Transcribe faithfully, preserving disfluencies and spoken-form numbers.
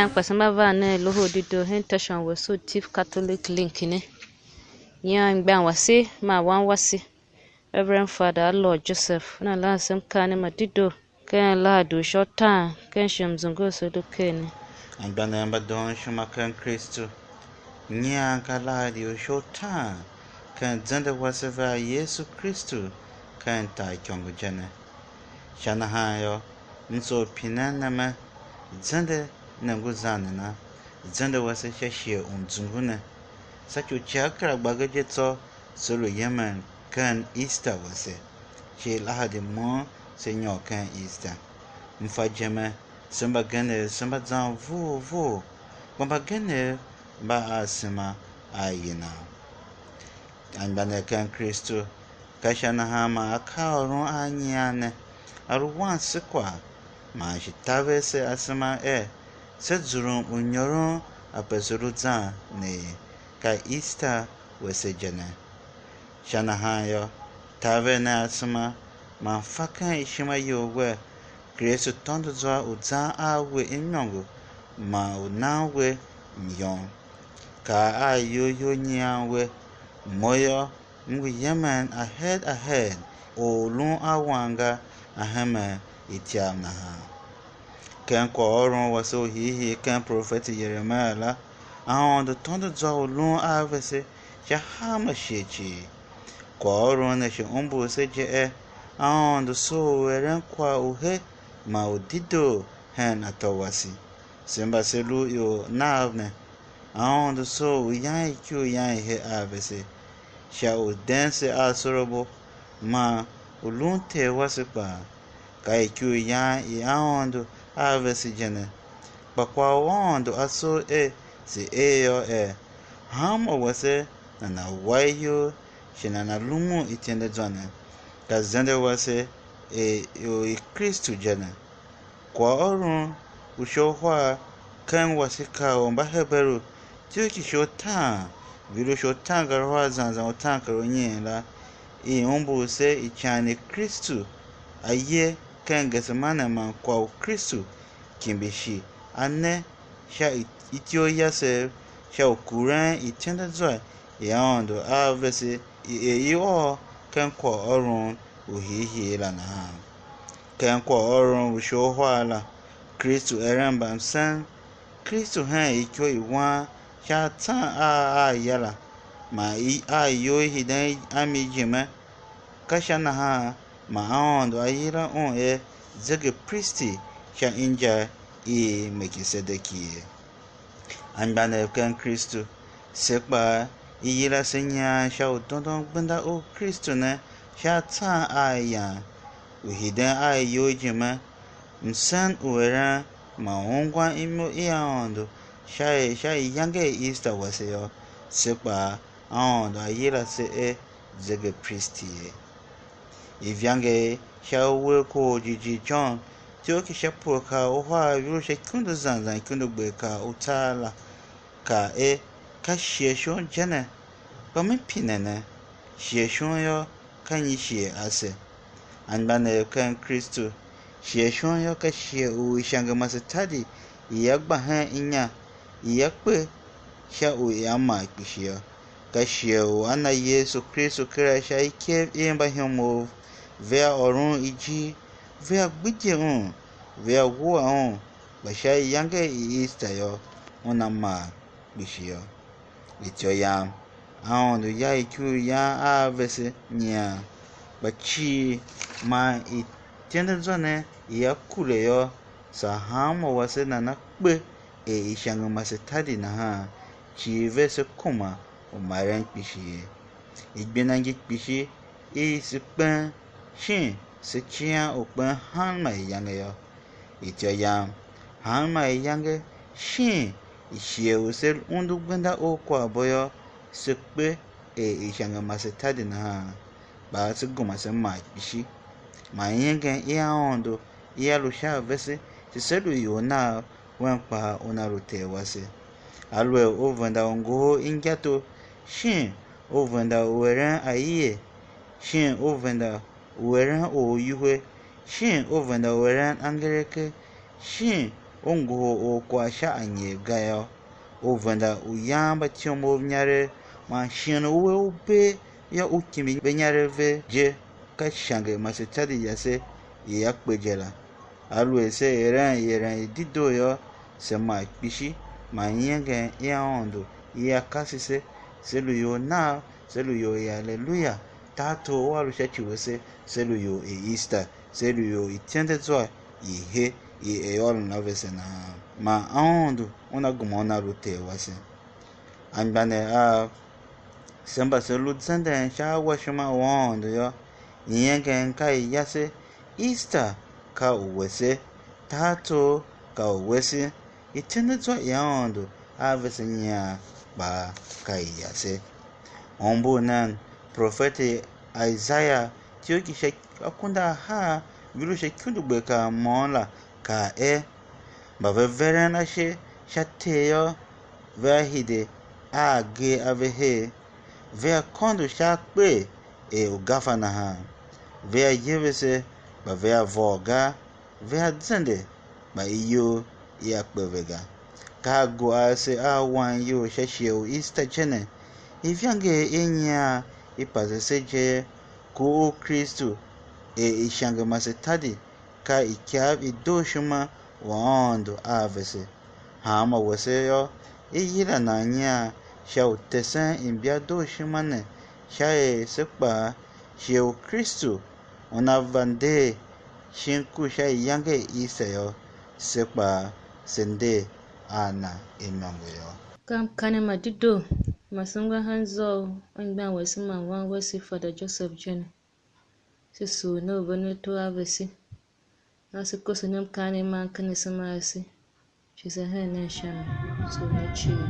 Nahan kpa se mba van nen Loho u Dedoo hen tashon wase u Tiv Catholic Link ne. Nyian mgbian wase man wan wase, Reverend Father Alor Joseph, una lan se mkaanem ma dedoo ken Lahadi u sha utaan ken shighe u mzungu u se lu ker ne. Anmgbianev mba doon ishima ken Kristu, nyian ka Lahadi u sha utaan ken zende wase vea Yesu Kristu ken taaikôngo je ne. Sha nahan yô, m soo pinen ne mer, zende ne ngu zan nena? Zende wase sha shighe u mzungu ne. Sha ci u icighan kera gba ge je tsô, se lu yemen ken Easter wase, shi Lahadi môm se nyôr ken Easter. M fa je mer, se mbagenev se mba zan vough vough, kpa mbagenev mba a asema a iyinan. Anmgbianev ken Kristu, ka sha nahan man akaaôron a nyian ne a lu wan se kwagh, man shi taver se asema er se zurum u nyoron ape se lu zan ne ye, ka Easter wase je ne. Sha nahan yô, taver nen asema man fa ken ishima you wer Kristu tôndo zwa u zan a we imôngo man u nan we myom. Kaa a iyol you nyian wer: Mo yô, m ngu yemen ahed ahed, or u lun a wan ga, a hemen ityav nahan. Ken kwaghôron wase u hiihii ken profeti Yeremia la, Aôndo tôndo zwa u lun a vese sha hanma shighe cii. Kwaghôron ne shi umbur se je er, Aôndo soo u eren kwagh u he man u dedoo hen atô wase. Se mba se lu ior Nav ne. Aôndo soo u yan ikyough yan i he a vese, sha u den se a asorabo, man u lun Ter wase kpaa. Ka ikyough yan i Aôndo a vese je ne. Kpa kwagh u Aôndo a soo er se er yô, er hanma wase nana̱ wa iyol, shi nana̱ lumun ityendezwa ne. Ka zende wase er ior i Kristu je ne. Kwaghôron u sha uhar ken washika u Mbaheberu, ityough ki sha utaan, vihi sha utaankarahar zan zan utaankarunyiin la, i umbur se ican i Kristu a ye ken Getsemane man kwagh u Kristu kimbi shi a ne sha i-, ityough yase sha u kuren ityendezwa i Aôndo a vese i er i ôr ken kwaghôron u hiihii la nahan. Ken kwaghôron u sha uhar la, Kristu eren mbamsen, Kristu hen ikyo i wan sha atsan a a ya la, man i a iyol i hiden a mi ijime, ka sha nahan man Aôndo a yila un er zegepristi sha inja i Melkisedeki ye. Anmgbianev ken Kristu, se kpaa i yila se nyian sha u dondon gbenda u Kristu ne sha atsan a ian, u hiden a iyol ijime, msen u eren man ungwan imo i Aôndo sha er sha iyange i Easter wase yô, se kpaa Aôndo a yila se er zegepristi ye. Ivangeli sha uwegh kohol jighjigh John, ityough ki sha pue kar uhar vihi sha ikundu zan zan ikundu gber kar utsaa la, kaa er: Ka shighe shon je ne, kpa me pine ne, shighe shon yô, ka nyi shighe ase? Anmgbianev ken Kristu, shighe shon yô, ka shighe u ishange masetadi ia gba hen inya, ia kpe sha u ia maa kpishi yô. Ka shighe u a na Yesu Kristu kera sha ikev i mbahimov, vea ôron ijir, vea gbidye un, vea wua un, kpa sha iyange i Easter yô, una maa kpishi yô. Ityô yam, Aôndo ya ikuriyan a vese nyian, kpa cii man ityendezwa ne ia kure yô, saa hanmô wase nana kpe er ishange masetadi nahan, cii vese kuma u maren kpishi ye. Igbenda ngi kpishi i se kpen, shin se cian u kpen hanma iyange yô. Ityô yam, hanma iyange, shin shighe u se undu gbenda u kwaghbo yô, se kpe er ishange masetadi nahan, kpa se gema se maa kpishi. Man iengem i Aôndo ia lu sha a vese, shi se lu ior Nav, wen kpaa una lu Ter wase. Aluer u venda u ngohol ingato, shin u venda u eren ayie, shin u venda u eren or u iwuhe, shin u venda u eren angereke, shin u ngohol or kwagh sha anyev ga yô, u venda uyan mba ityom u inyaregh, man shighe u ve u bee yô, u kimbi ve inyaregh ve je, ka ishange masetadi yase i a kpe je la. Aluer se eren ieren i dedoo yô, se maa kpishi man iengem i Aôndo i a kase se, se lu ior Nav, se lu ior i Aleluya, tartor u a lu sha ci wase, se lu ior i Easter, se lu ior i tyende zwa i he i er ôron a vese nahan. Man Aôndo una gema una lu Ter wase. Anmgbianev av, se mba se lu zenden sha awashima u Aôndo yô, iengem ka i yase, Easter ka u wese, tartor ka u wese, ityendezwa i Aôndo a vese nyian kpaa ka i yase. Ombor nen, profeti Isaiah ityough ki sha akunduahar, viru sha ikundugber kar mhôôn la, kaa er: Mba ve veren ashe sha Ter yô, vea hide a agee a ve her, vea kôndo sha akper er ugafa nahan, vea yevese, kpa vea vôr ga, vea zende, kpa iyol ia kpe ve ga. Ka a gua ase a wan iyol sha shighe u Easter je ne, ivenger i nyian i pase se je ku u Kristu, er ishange masetadi ka ikav i dooshima u Aôndo a vese. Hanma wase yô, i yila nan nyian sha u tesen imbia dooshima ne, sha er se kpaa, shighe u Kristu una va nder shin ku sha iyange i Easter yô, se kpaa se nder a na imôngo yô. Ka mkaanem ma dedoo ma se ungwa hen zwa u anmgbian wase man wan wase, Fada Joseph je ne. Se sugh ne u veren ato a vese. Na se kose ne mkaanem man ken asema ase, shi se hen nen sha mi, sugh ne cii.